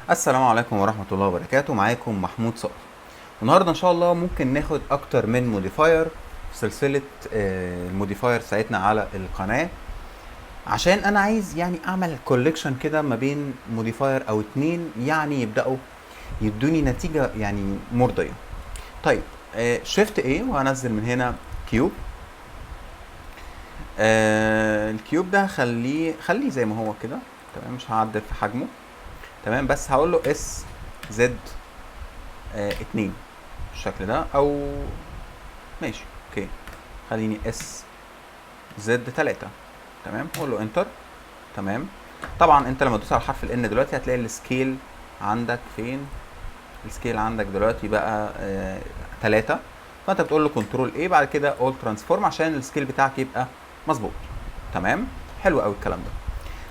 السلام عليكم ورحمة الله وبركاته. معاكم محمود صقر. النهاردة ان شاء الله ممكن ناخد اكتر من modifier في سلسلة ال modifier بتاعتنا على القناة، عشان انا عايز يعني اعمل collection كده ما بين modifier او اتنين، يعني يبدأوا يدوني نتيجة يعني مرضية. طيب shift A وهنزل من هنا cube. ال cube ده خليه زي ما هو كده، تمام، مش هعدل في حجمه، تمام، بس هقول له S Z 2 بالشكل ده، او ماشي okay خليني S Z 3، تمام، اقول له enter. تمام، طبعا انت لما تدوس على حرف ال N دلوقتي هتلاقي ال scale عندك فين؟ ال scale عندك دلوقتي بقى 3، فانت بتقول له control A بعد كده all transform عشان ال scale بتاعك يبقى مظبوط. تمام، حلو قوي الكلام ده.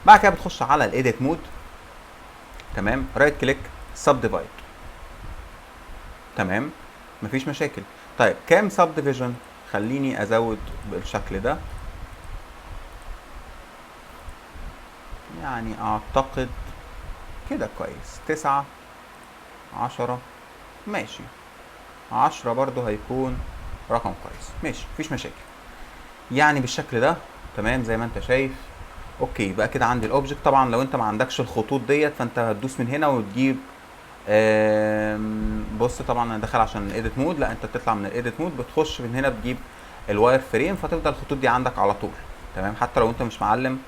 بعد كده بتخش على ال edit mode، تمام، right click subdivide، تمام، مفيش مشاكل. طيب كام subdivision؟ خليني ازود بالشكل ده، يعني اعتقد كده كويس، 9 10، ماشي، 10 برضو هيكون رقم كويس، ماشي، مفيش مشاكل يعني بالشكل ده. تمام، زي ما انت شايف. okay، بقى كده عندي ال object. طبعا لو انت ما عندكش الخطوط ديت فانت هتدوس من هنا وتجيب، بص طبعا انا داخل عشان ال edit mode، لا انت بتطلع من ال edit mode بتخش من هنا بتجيب ال wireframe، فتفضل الخطوط دي عندك على طول. تمام، حتى لو انت مش معلم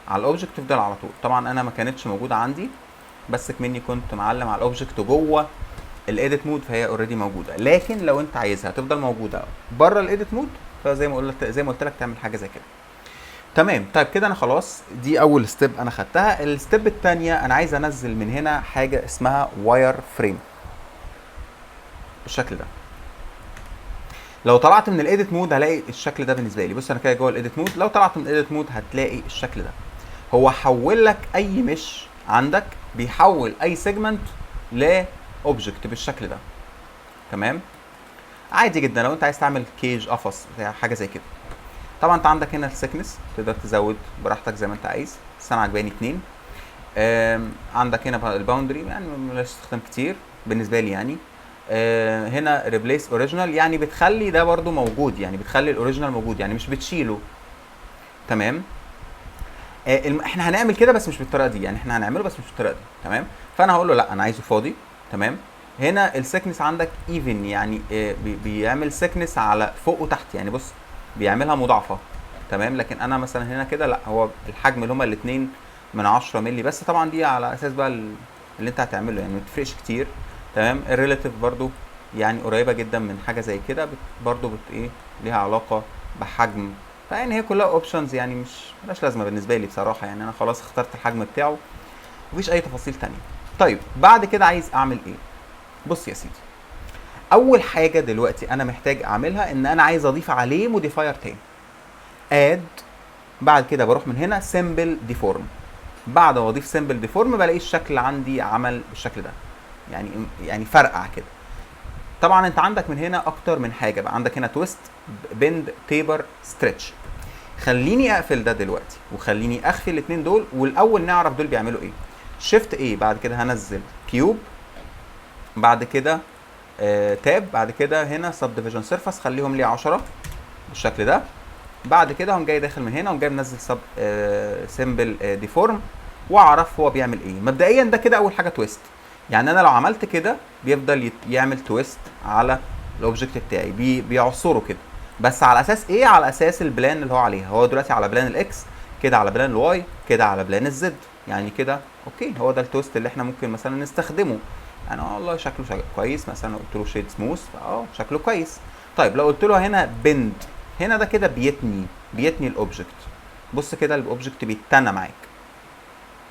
على ال object تفضل على طول. طبعا انا ما كانتش موجوده عندي، بس كمني كنت معلم على ال object جوه ال edit mode فهي already موجوده، لكن لو انت عايزها تفضل موجوده بره ال edit mode فزي ما قلت، زي ما قلت لك تعمل حاجه زي كده. تمام، طيب كده انا خلاص دي اول step انا خدتها. ال step الثانيه انا عايز انزل من هنا حاجه اسمها wireframe بالشكل ده. لو طلعت من ال edit mode هلاقي الشكل ده بالنسبه لي. بص انا كده جوه ال edit mode، لو طلعت من ال edit mode هتلاقي الشكل ده. هو حول لك اي mesh عندك، بيحول اي segment ل object بالشكل ده. تمام، عادي جدا لو انت عايز تعمل cage، قفص، بتاع حاجه زي كده. طبعا انت عندك هنا ال thickness تقدر تزود براحتك زي ما انت عايز، بس انا عجباني 2. عندك هنا ال boundary يعني ملهاش استخدام كتير بالنسبه لي يعني. هنا replace original يعني بتخلي ده برده موجود، يعني بتخلي ال original موجود، يعني مش بتشيله. تمام، احنا هنعمل كده بس مش بالطريقه دي، يعني احنا هنعمله بس مش بالطريقه دي. تمام، فانا هقول له لا انا عايزه فاضي. تمام، هنا ال thickness عندك even، يعني بيعمل thickness على فوق وتحت، يعني بص بيعملها مضاعفه. تمام، لكن انا مثلا هنا كده لا، هو الحجم اللي هما الاتنين من 10 مللي بس. طبعا دي على اساس بقى اللي انت هتعمله، يعني ما تفرقش كتير. تمام، ال relative برضو يعني قريبه جدا من حاجه زي كده، برضو بت ايه ليها علاقه بحجم، فيعني هي كلها options يعني مش ملهاش لازمه بالنسبه لي بصراحه، يعني انا خلاص اخترت الحجم بتاعه، مفيش اي تفاصيل تانية. طيب بعد كده عايز اعمل ايه؟ بص يا سيدي، اول حاجه دلوقتي انا محتاج اعملها ان انا عايز اضيف عليه modifier تاني، add. بعد كده بروح من هنا simple deform. بعد ما اضيف simple deform بلاقي الشكل عندي عمل بالشكل ده، يعني فرقع كده. طبعا انت عندك من هنا اكتر من حاجه بقى، عندك هنا twist، bend، taper، stretch. خليني اقفل ده دلوقتي وخليني اخفي الاثنين دول، والاول نعرف دول بيعملوا ايه. shift A، بعد كده هنزل cube، بعد كده tab، بعد كده هنا subdivision surface خليهم لي 10 بالشكل ده. بعد كده هقوم جاي داخل من هنا وقوم جاي منزل sub simple deform، واعرف هو بيعمل ايه. مبدئيا ده كده اول حاجه twist، يعني انا لو عملت كده بيفضل يعمل twist على ال object بتاعي، بيعصره كده، بس على اساس ايه؟ على اساس ال plane اللي هو عليها. هو دلوقتي على plane ال X، كده على plane ال Y، كده على plane ال Z، يعني كده okay. هو ده ال twist اللي احنا ممكن مثلا نستخدمه. يعني والله شكله كويس، مثلا قلت له shade smooth، شكله كويس. طيب لو قلت له هنا bend، هنا ده كده بيتني ال object. بص كده ال object بيتنى معاك.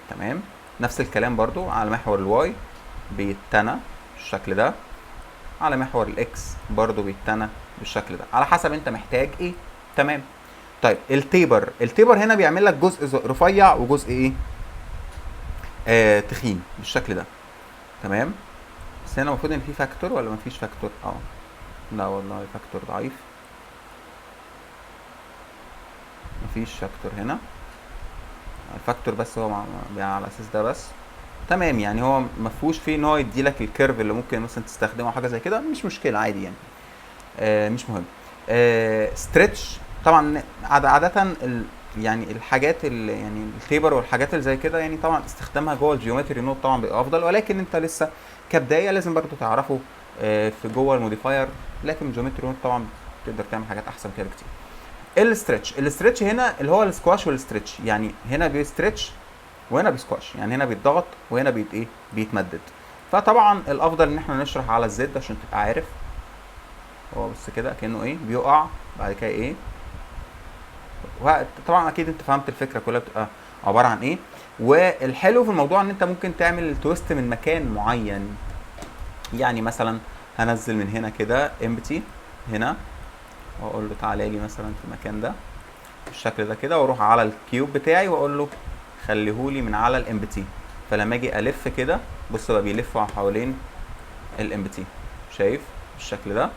تمام، نفس الكلام برضو على محور ال Y بيتنى بالشكل ده، على محور ال X برضو بيتنى بالشكل ده، على حسب انت محتاج ايه. تمام، طيب ال taper، ال taper هنا بيعمل لك جزء رفيع وجزء ايه؟ تخين بالشكل ده. تمام، بس هنا المفروض ان في factor ولا مفيش factor؟ لا والله factor ضعيف، مفيش factor هنا. ال factor بس هو على اساس ده بس. تمام، يعني هو ما فيهوش فيه ان هو يدي لك ال curve اللي ممكن مثلا تستخدمه او حاجة زي كده، مش مشكلة عادي يعني، مش مهم. Stretch طبعا عادة يعني الحاجات اللي يعني ال taper والحاجات اللي زي كده، يعني طبعا استخدامها جوه ال geometry node طبعا بيبقى افضل، ولكن انت لسه كبداية لازم برضو تعرفه، في جوه ال modifier، لكن ال geometry node طبعا تقدر تعمل حاجات احسن كده بكتير. ال stretch، ال stretch هنا اللي هو ال squash وال stretch، يعني هنا بي stretch وهنا بيسكواش، يعني هنا بيتضغط وهنا بيت ايه بيتمدد. فطبعا الافضل ان احنا نشرح على ال Z عشان تبقى عارف. هو بس كده كانه ايه بيقع بعد كده ايه، طبعا اكيد انت فهمت الفكرة كلها بتبقى عبارة عن ايه. والحلو في الموضوع ان انت ممكن تعمل ال twist من مكان معين، يعني مثلا هنزل من هنا كده empty هنا واقول له تعالى لي مثلا في المكان ده بالشكل ده كده، واروح على ال cube بتاعي واقول له خليهولي من على ال empty. فلما اجي الف كده بص بقى بيلف حوالين ال empty، شايف بالشكل ده،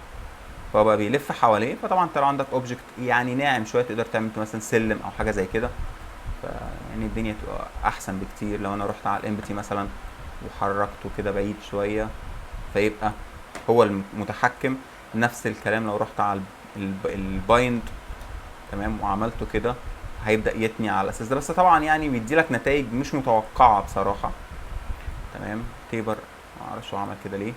فهو بقى بيلف حواليه. فطبعا انت لو عندك object يعني ناعم شوية تقدر تعمل مثلا سلم او حاجة زي كده، فيعني الدنيا تبقى احسن بكتير. لو انا رحت على ال empty مثلا وحركته كده بعيد شوية فيبقى هو المتحكم. نفس الكلام لو رحت على ال bind تمام وعملته كده هيبدا يتني على الاساس ده، بس طبعا يعني بيدي لك نتائج مش متوقعه بصراحة. تمام، taper ما اعرفش هو عمل كده ليه.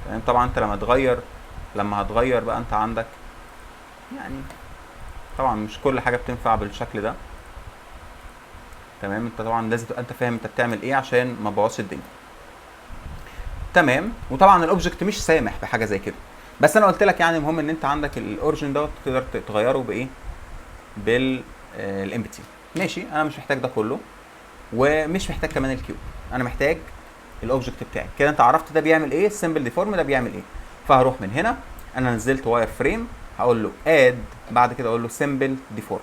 تمام، طبعا انت لما هتغير بقى انت عندك يعني طبعا مش كل حاجة بتنفع بالشكل ده. تمام، انت طبعا لازم تبقى انت فاهم انت بتعمل ايه عشان ما تبوظش الدنيا. تمام، وطبعا ال object مش سامح بحاجة زي كده، بس انا قلت لك يعني المهم ان انت عندك ال origin دوت تقدر تغيره بايه، بال empty. ماشي، انا مش محتاج ده كله ومش محتاج كمان ال cube، انا محتاج ال object بتاعي كده. انت عرفت ده بيعمل ايه، ال simple deform ده بيعمل ايه. فهروح من هنا انا نزلت wireframe، هقول له add، بعد كده اقول له simple deform.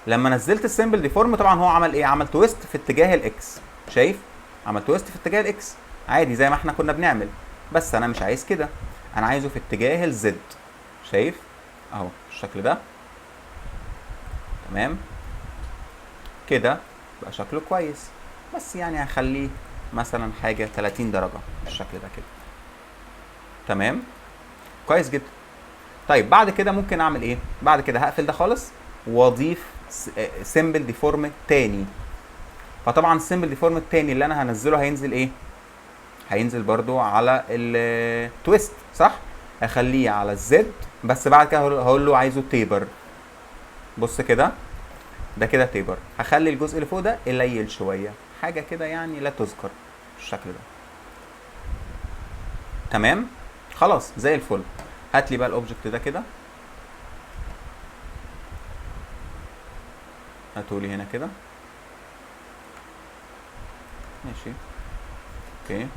لما نزلت ال simple deform طبعا هو عمل ايه، عمل twist في اتجاه ال X، شايف، عمل twist في اتجاه ال X عادي زي ما احنا كنا بنعمل، بس انا مش عايز كده، انا عايزه في اتجاه ال Z، شايف اهو بالشكل ده. تمام كده بقى شكله كويس، بس يعني هخليه مثلا حاجة 30 درجه بالشكل ده كده. تمام، كويس جدا. طيب بعد كده ممكن اعمل ايه؟ بعد كده هقفل ده خالص واضيف simple deform تاني. فطبعا ال simple deform التاني اللي انا هنزله هينزل ايه؟ هينزل برضو على ال twist صح؟ هخليه على ال Z، بس بعد كده هقول له عايزه taper. بص كده، ده كده taper. هخلي الجزء اللي فوق ده قليل شوية، حاجة كده يعني لا تذكر بالشكل ده. تمام، خلاص زي الفل. هات لي بقى ال object ده كده، هاتولي هنا كده. ماشي okay،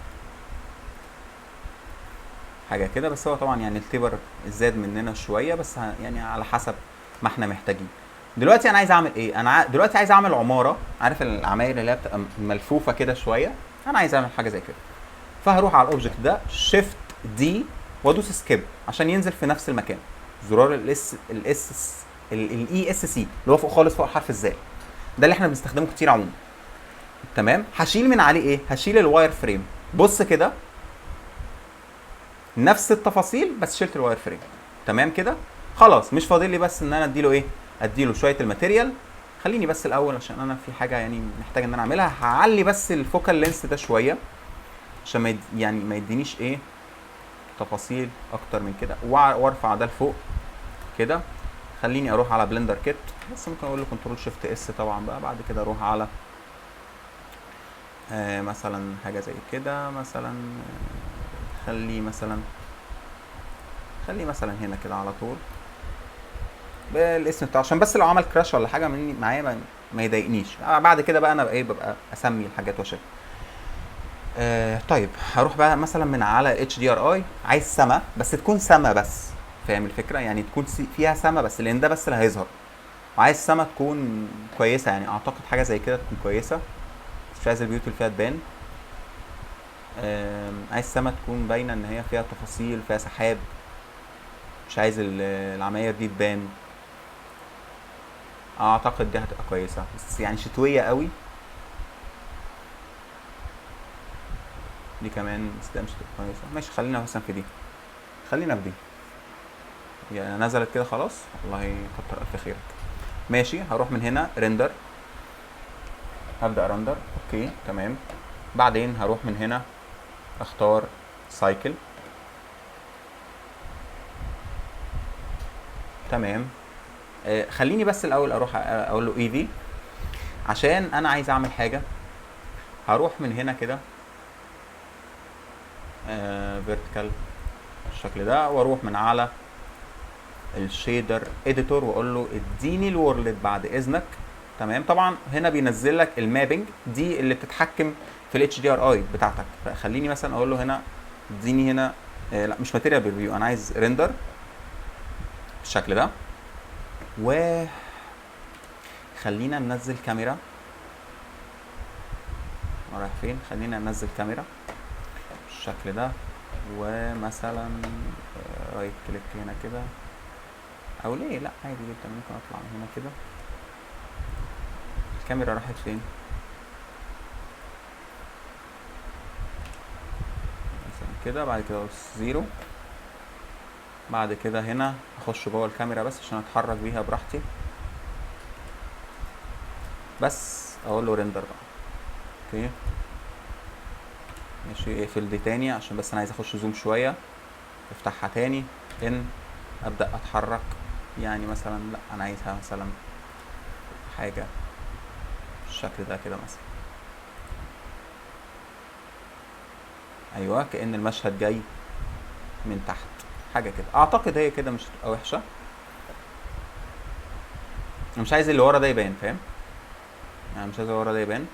حاجة كده. بس هو طبعا يعني ال taper زاد مننا شوية، بس يعني على حسب ما احنا محتاجين. دلوقتي انا عايز اعمل ايه؟ انا دلوقتي عايز اعمل عمارة، عارف العماير اللي هي بتبقى ملفوفه كده شوية، انا عايز اعمل حاجة زي كده. فهروح على ال object ده shift D وادوس skip عشان ينزل في نفس المكان، زرار ال S ال S ال ESC اللي هو فوق خالص فوق حرف الزال ده اللي احنا بنستخدمه كتير عموما. تمام، هشيل من عليه ايه؟ هشيل ال wireframe. بص كده نفس التفاصيل بس شلت ال wireframe. تمام كده خلاص، مش فاضل لي بس ان انا اديله ايه؟ اديله شوية ال material. خليني بس الاول عشان انا في حاجة يعني محتاج ان انا اعملها، هعلي بس ال focal length ده شوية عشان ما يدينيش ايه تفاصيل اكتر من كده، وارفع ده لفوق كده. خليني اروح على BlenderKit، بس ممكن اقول له control shift S طبعا بقى. بعد كده اروح على مثلا حاجة زي كده، مثلا، خليه مثلا هنا كده على طول بالاسم بتاعه، عشان بس لو عمل crash ولا حاجة مني معايا ما يضايقنيش. بعد كده بقى انا بقى ايه، ببقى اسمي الحاجات واشيلها. طيب هروح بقى مثلا من على HDRI، عايز سما بس تكون سما بس، فاهم الفكرة؟ يعني تكون فيها سما بس، لان ده بس اللي هيظهر. وعايز سما تكون كويسة، يعني اعتقد حاجة زي كده تكون كويسة، مش عايز البيوت اللي فيها تبان. عايز سما تكون باينة ان هي فيها تفاصيل، فيها سحاب، مش عايز العماير دي تبان. اعتقد دي هتبقى كويسة، بس يعني شتوية قوي. دي كمان بس ده مش هتبقى كويسة. ماشي خلينا مثلا في دي، خلينا في دي. يعني نزلت كده خلاص، والله كتر الف خيرك. ماشي هروح من هنا render، هبدا render. okay تمام. بعدين هروح من هنا اختار cycle. تمام. خليني بس الاول اروح اقول له Eevee عشان انا عايز اعمل حاجة. هروح من هنا كده vertical بالشكل ده، واروح من على ال shader editor واقول له اديني ال world بعد اذنك. تمام. طبعا هنا بينزل لك ال mapping دي اللي بتتحكم في ال HDRI بتاعتك. فخليني مثلا اقول له هنا اديني هنا، لا مش material preview، انا عايز render بالشكل ده. و خلينا ننزل كاميرا. رايح فين؟ خلينا ننزل كاميرا بالشكل ده، ومثلا right click هنا كده، او ليه لا عادي جدا ممكن اطلع من هنا كده. الكاميرا راحت فين؟ مثلا كده، بعد كده zero، بعد كده هنا اخش جوه الكاميرا بس عشان اتحرك بيها براحتي، بس اقول له render بقى. okay ماشي، اقفل دي تاني عشان بس انا عايز اخش zoom شوية. افتحها تاني ان ابدا اتحرك، يعني مثلا لا انا عايزها مثلا حاجة بالشكل ده كده مثلا. ايوه كأن المشهد جاي من تحت، حاجة كده. اعتقد هي كده مش هتبقى وحشة. انا مش عايز اللي ورا ده يبان، فاهم؟ انا مش عايز اللي ورا ده يبان.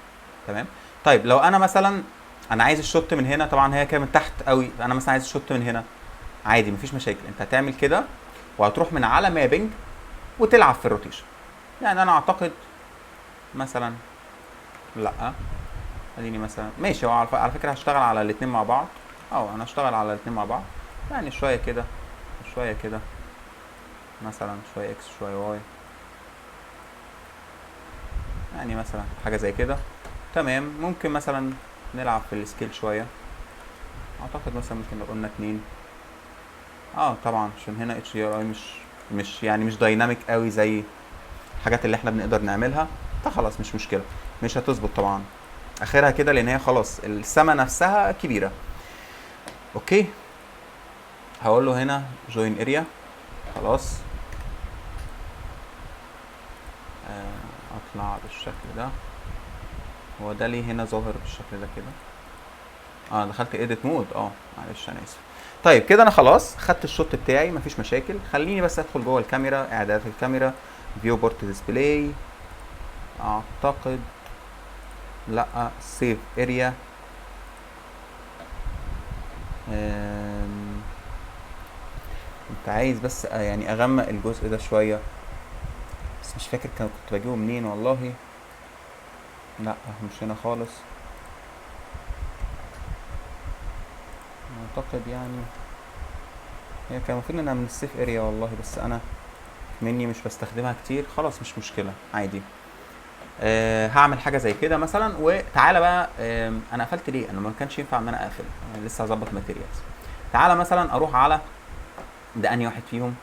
تمام. طيب لو انا مثلا انا عايز ال shot من هنا، طبعا هي كده من تحت قوي، انا مثلا عايز ال shot من هنا، عادي مفيش مشاكل. انت هتعمل كده وهتروح من على mapping وتلعب في ال rotation. يعني انا اعتقد مثلا لا خليني مثلا ماشي، هو على فكرة هشتغل على الاتنين مع بعض، او انا هشتغل على الاتنين مع بعض، يعني شوية كده شوية كده، مثلا شوية X شوية Y، يعني مثلا حاجة زي كده. تمام. ممكن مثلا نلعب في ال scale شوية، اعتقد مثلا ممكن لو قلنا 2، طبعا عشان هنا HDRI مش dynamic قوي زي الحاجات اللي احنا بنقدر نعملها، فخلاص مش مشكلة، مش هتظبط طبعا اخرها كده لان هي خلاص السما نفسها كبيرة. okay هقول له هنا join area، خلاص. اطلع بالشكل ده. هو ده ليه هنا ظاهر بالشكل ده كده؟ دخلت edit mode، معلش انا اسف. طيب كده انا خلاص خدت ال shot بتاعي مفيش مشاكل. خليني بس ادخل جوه الكاميرا، اعدادات الكاميرا، viewport display، اعتقد لا safe area. كنت عايز بس اغمق الجزء ده شوية، بس مش فاكر كنت بجيبه منين والله. لا مش هنا خالص اعتقد، هي كان المفروض انها من ال safe area والله، بس انا مني مش بستخدمها كتير، خلاص مش مشكلة عادي. هعمل حاجة زي كده مثلا. وتعالى بقى، انا قفلت ليه؟ انا ما كانش ينفع ان انا اقفل، انا لسه هظبط materials. تعالى مثلا اروح على ده، انهي واحد فيهم؟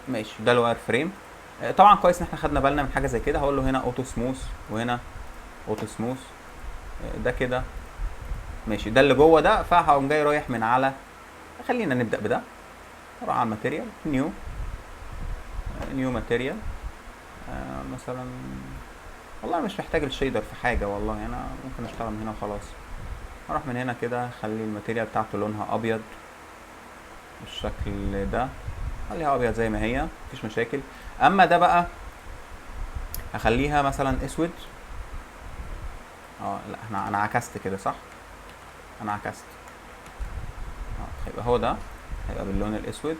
ماشي ده ال wireframe. طبعا كويس ان احنا خدنا بالنا من حاجة زي كده. هقول له هنا auto smooth وهنا auto smooth، ده كده ماشي، ده اللي جوه ده. فهقوم جاي رايح من على، خلينا نبدا بده، اروح على ال material، new material. مثلا والله مش محتاج ال shader في حاجة والله، انا ممكن اشتغل من هنا وخلاص. اروح من هنا كده، اخلي ال material بتاعته لونها ابيض بالشكل ده، خليها ابيض زي ما هي مفيش مشاكل. اما ده بقى هخليها مثلا اسود. لا انا عكست كده صح؟ انا عكست. هيبقى هو ده، هيبقى باللون الاسود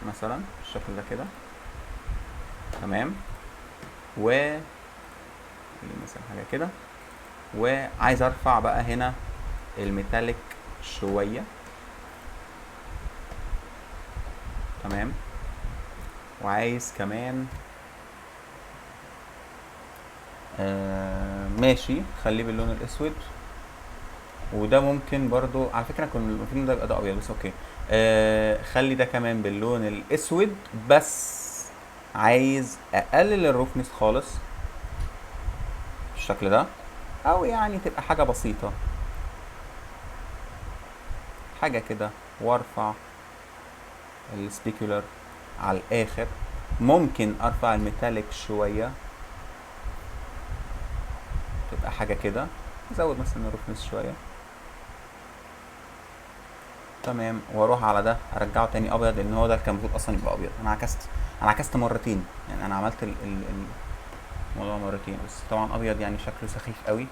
مثلا بالشكل ده كده. تمام. و مثلا حاجة كده. وعايز ارفع بقى هنا ال metallic شوية. تمام. وعايز كمان، ماشي خليه باللون الاسود. وده ممكن برضو على فكرة كان المفروض ده يبقى ده ابيض، بس okay. خلي ده كمان باللون الاسود، بس عايز اقلل ال roughness خالص بالشكل ده، او يعني تبقى حاجة بسيطة، حاجة كده، وارفع ال specular على الاخر. ممكن ارفع ال metallic شوية تبقى حاجة كده، ازود مثلا ال roughness شوية، تمام. واروح على ده ارجعه تاني ابيض، لان هو ده كان المفروض اصلا يبقى ابيض. انا عكست مرتين، يعني انا عملت الموضوع مرتين، بس طبعا ابيض يعني شكله سخيف قوي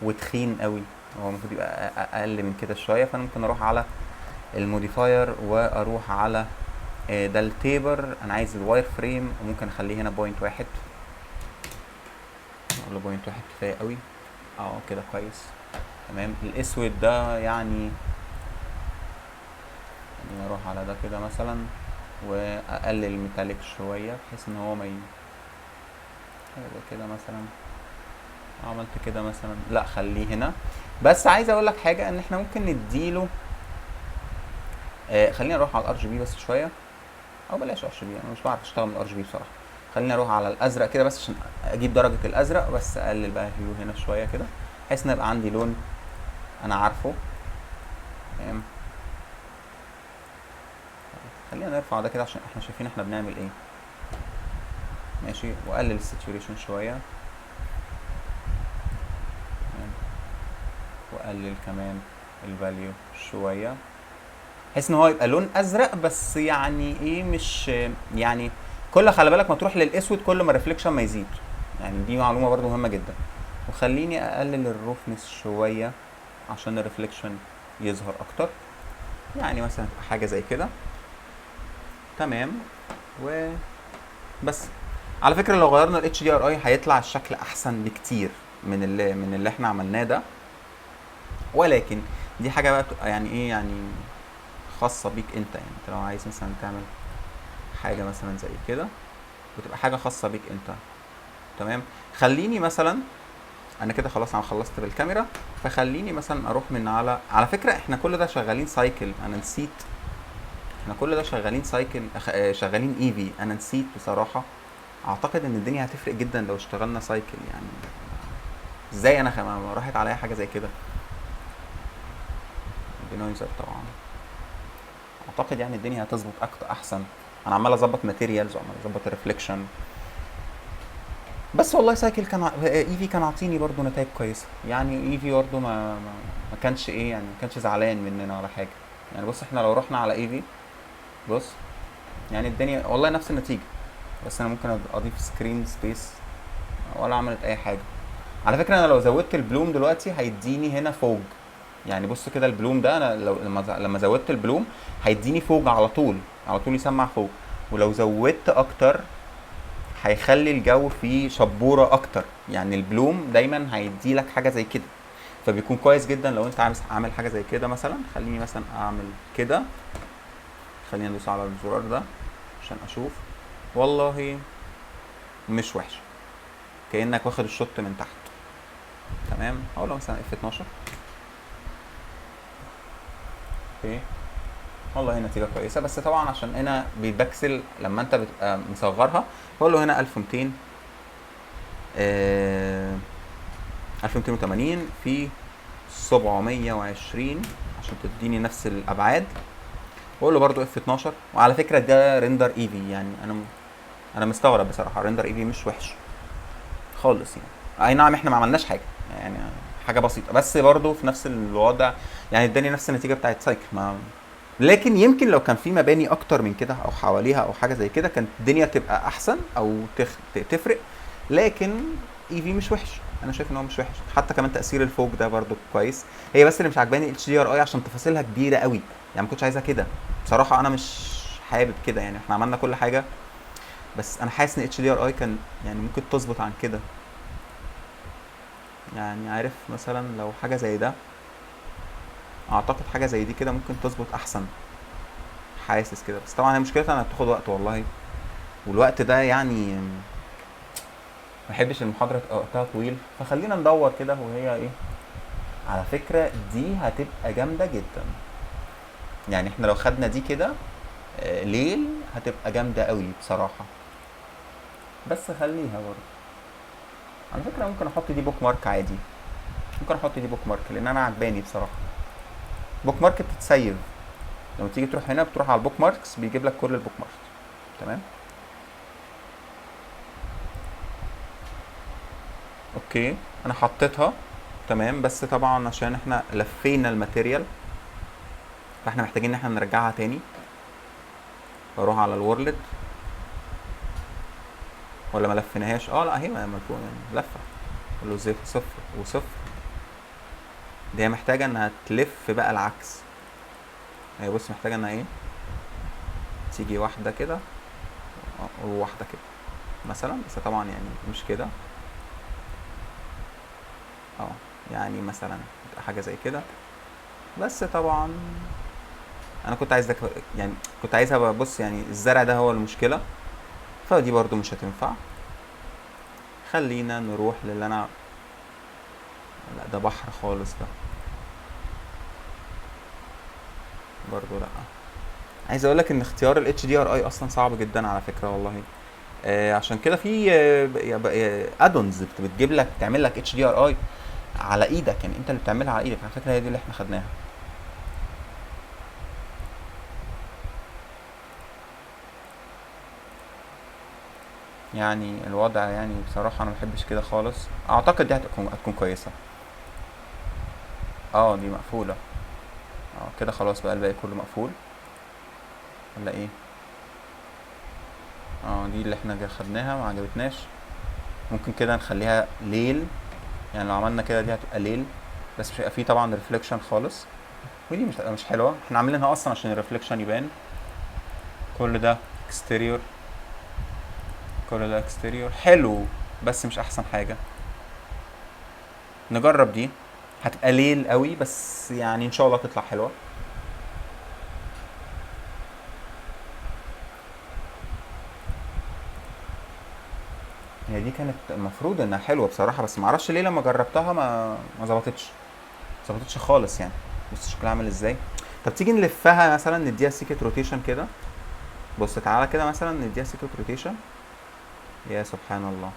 وتخين قوي، هو المفروض يبقى اقل من كده شوية. فانا ممكن اروح على ال modifier واروح على ده ال taper، انا عايز ال wireframe، وممكن اخليه هنا point واحد، اقول له point واحد كفاية قوي، كده كويس، تمام. الاسود ده يعني خليني اروح على ده كده مثلا، واقلل ال metallic شوية بحيث ان هو ما يبقى كده مثلا. عملت كده مثلا، لا خليه هنا. بس عايز اقول لك حاجة، ان احنا ممكن نديله، خلينا نروح على ال RGB بس شوية، او بلاش RGB، انا مش بعرف اشتغل من ال RGB بصراحة. خلينا اروح على الازرق كده بس عشان اجيب درجه الازرق، بس اقلل بقى hue هنا شوية كده بحيث ان يبقى عندي لون انا عارفه، تمام. خلينا نرفع ده كده عشان احنا شايفين احنا بنعمل ايه، ماشي. واقلل ال saturation شوية، تمام. واقلل كمان ال value شوية بحيث ان هو يبقى لون ازرق، بس يعني ايه، مش يعني كل، خلي بالك ما تروح للاسود كل ما ال reflection ما يزيد، يعني دي معلومة برضو مهمة جدا. وخليني اقلل ال roughness شوية عشان ال reflection يظهر اكتر، يعني مثلا حاجة زي كده، تمام. و بس على فكرة لو غيرنا ال HDRI هيطلع الشكل احسن بكتير من اللي احنا عملناه ده، ولكن دي حاجة بقى بتبقى يعني ايه، يعني خاصة بيك انت، يعني انت لو عايز مثلا تعمل حاجة مثلا زي كده بتبقى حاجة خاصة بيك انت، تمام. خليني مثلا انا كده خلاص انا خلصت بالكاميرا، فخليني مثلا اروح من على فكرة احنا كل ده شغالين cycle، انا نسيت احنا كل ده شغالين cycle، شغالين Eevee، انا نسيت بصراحة. اعتقد ان الدنيا هتفرق جدا لو اشتغلنا cycle، يعني ازاي انا ما راحت عليا حاجة زي كده. denoiser طبعا اعتقد يعني الدنيا هتظبط اكتر احسن. انا عمال اظبط materials وعمال اظبط ال reflection، بس والله cycle كان Eevee كان عاطيني برضو نتائج كويسة، يعني Eevee برضو ما كانش ايه، يعني ما كانش زعلان مننا ولا حاجة. يعني بص احنا لو رحنا على Eevee بص يعني الدنيا والله نفس النتيجة، بس انا ممكن اضيف screen space ولا عملت اي حاجة. على فكرة انا لو زودت ال bloom دلوقتي هيديني هنا fog، يعني بص كده ال bloom ده انا لو لما زودت ال bloom هيديني fog على طول، على طول يسمع fog. ولو زودت اكتر هيخلي الجو فيه شبوره اكتر، يعني ال bloom دايما هيدي لك حاجة زي كده، فبيكون كويس جدا لو انت عايز عامل حاجة زي كده. مثلا خليني مثلا اعمل كده، خليني ادوس على الزرار ده عشان اشوف. والله مش وحش، كانك واخد ال shot من تحت، تمام. اقول له مثلا F 12، okay والله نتيجة كويسة. بس طبعا عشان هنا بيتبكسل لما انت بتبقى مصغرها، بقول له هنا 1200، 1280 في 720 عشان تديني نفس الابعاد. بقول له برضو F 12. وعلى فكرة ده render Eevee، يعني انا مستغرب بصراحة، render Eevee مش وحش خالص يعني. اي نعم احنا ما عملناش حاجة، يعني حاجة بسيطة، بس برضو في نفس الوضع يعني اداني نفس النتيجة بتاعت cycle ما، لكن يمكن لو كان في مباني اكتر من كده او حواليها او حاجة زي كده كانت الدنيا تبقى احسن او تفرق. لكن Eevee مش وحش، انا شايف ان هو مش وحش. حتى كمان تاثير ال fog ده برضو كويس. هي بس اللي مش عجباني HDRI عشان تفاصيلها كبيرة قوي، يعني ما كنتش عايزها كده بصراحة، انا مش حابب كده. يعني احنا عملنا كل حاجة، بس انا حاسس ان HDRI كان يعني ممكن تظبط عن كده. يعني عارف مثلا لو حاجة زي ده، اعتقد حاجة زي دي كده ممكن تظبط احسن، حاسس كده. بس طبعا هي مشكلتها انها بتاخد وقت والله، والوقت ده يعني ما بحبش المحاضرة تبقى وقتها طويل، فخلينا ندور كده وهي ايه. على فكرة دي هتبقى جامدة جدا، يعني احنا لو خدنا دي كده ليل هتبقى جامدة قوي بصراحة. بس خليها برضه على فكرة، ممكن احط دي bookmark عادي، ممكن احط دي bookmark لان انا عجباني بصراحة. bookmark بتتسيف، لما تيجي تروح هنا بتروح على ال bookmarks بيجيب لك كل ال bookmarks. تمام okay انا حطيتها. تمام، بس طبعا عشان احنا لفينا ال material فاحنا محتاجين ان احنا نرجعها تاني. اروح على ال world، ولا ما لفيناهاش؟ لا هي ملفوفه يعني لفه، اقول له 0 و0. دي هي محتاجه انها تلف بقى العكس. هي بص محتاجه انها ايه، تيجي واحدة كده وواحدة كده مثلا، بس طبعا يعني مش كده، يعني مثلا تبقى حاجة زي كده. بس طبعا انا كنت عايز ده يعني كنت عايزها بقى، بص يعني الزرع ده هو المشكلة، فدي برضو مش هتنفع. خلينا نروح للي انا، لا ده بحر خالص ده برضو لا. عايز اقول لك ان اختيار ال HDRI اصلا صعب جدا على فكرة والله. عشان كده في add-ons بتجيب لك، تعمل لك HDRI على ايدك، يعني انت اللي بتعملها على ايدك. على فكرة هي دي اللي احنا خدناها. يعني الوضع بصراحة انا ما بحبش كده خالص. اعتقد دي هتكون كويسة. دي مقفولة. كده خلاص بقى الباقي كله مقفول ولا ايه؟ دي اللي احنا خدناها ما عجبتناش. ممكن كده نخليها ليل، يعني لو عملنا كده دي هتبقى ليل، بس مش هيبقى فيه طبعا reflection خالص، ودي مش حلوة. احنا عاملينها اصلا عشان ال reflection يبان. كل ده exterior، كل ده exterior حلو بس مش احسن حاجة. نجرب دي، هتبقى ليل قوي بس ان شاء الله تطلع حلوة. هي دي كانت المفروض انها حلوة بصراحة، بس معرفش ليه لما جربتها ما ظبطتش، ما ظبطتش خالص. بص شكلها عامل ازاي. طب تيجي نلفها مثلا، نديها سيكه rotation كده. بص تعالى كده مثلا نديها سيكه rotation. يا سبحان الله،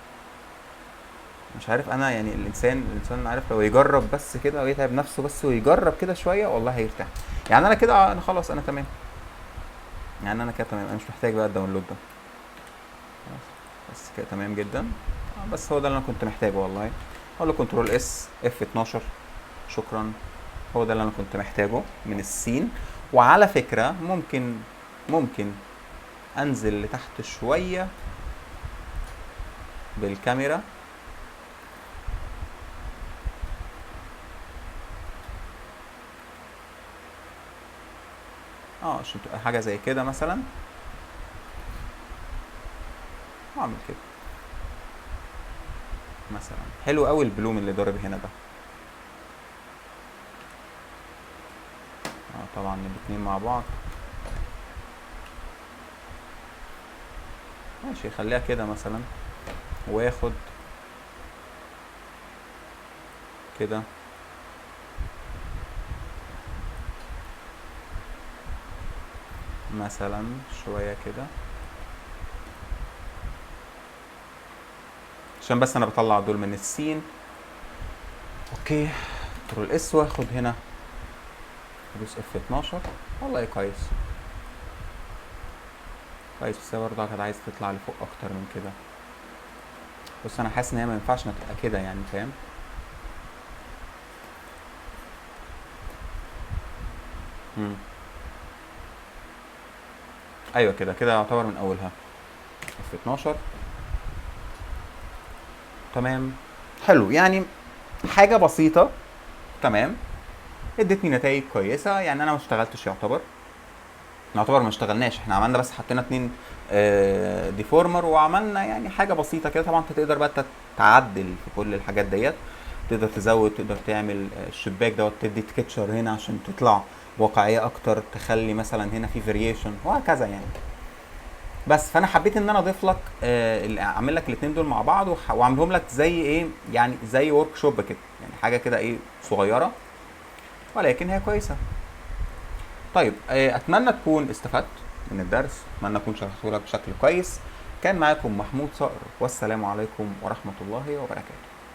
مش عارف انا يعني الانسان عارف لو يجرب بس كده ويتعب نفسه بس ويجرب كده شوية والله هيرتاح. يعني انا كده، انا خلاص انا تمام، يعني انا كده تمام، انا مش محتاج بقى ال download ده خلاص، بس كده تمام جدا. بس هو ده اللي انا كنت محتاجه والله. اقول له control S F 12، شكرا. هو ده اللي انا كنت محتاجه من ال scene. وعلى فكرة ممكن انزل لتحت شوية بالكاميرا. عشان تبقى حاجة زي كده مثلا. واعمل كده مثلا. حلو قوي البلوم اللي ضارب هنا ده. طبعا الاتنين مع بعض ماشي. خليها كده مثلا، واخد كده مثلا شوية كده، عشان بس انا بطلع دول من ال scene. okay، control S واخد هنا ادوس F 12. والله كويس كويس، بس هي برضه كانت عايزة تطلع لفوق اكتر من كده. بص انا حاسس ان هي ما ينفعش انها تبقى كده، فاهم؟ ايوه كده، كده يعتبر من اولها. F 12 تمام، حلو. حاجة بسيطة تمام، ادتني نتائج كويسة. انا ما اشتغلتش، يعتبر ما اشتغلناش، احنا عملنا بس حطينا 2، deformer وعملنا حاجة بسيطة كده. طبعا انت تقدر بقى تعدل في كل الحاجات ديت، تقدر تزود، تقدر تعمل، الشباك دوت، تدي texture هنا عشان تطلع واقعية اكتر، تخلي مثلا هنا في variation وهكذا. بس فانا حبيت ان انا اضيف لك اعمل لك الاثنين دول مع بعض واعملهم لك زي ايه، يعني زي workshop كده، يعني حاجة كده ايه صغيرة ولكن هي كويسة. طيب اتمنى تكون استفدت من الدرس، اتمنى اكون شرحته لك بشكل كويس. كان معاكم محمود صقر، والسلام عليكم ورحمة الله وبركاته.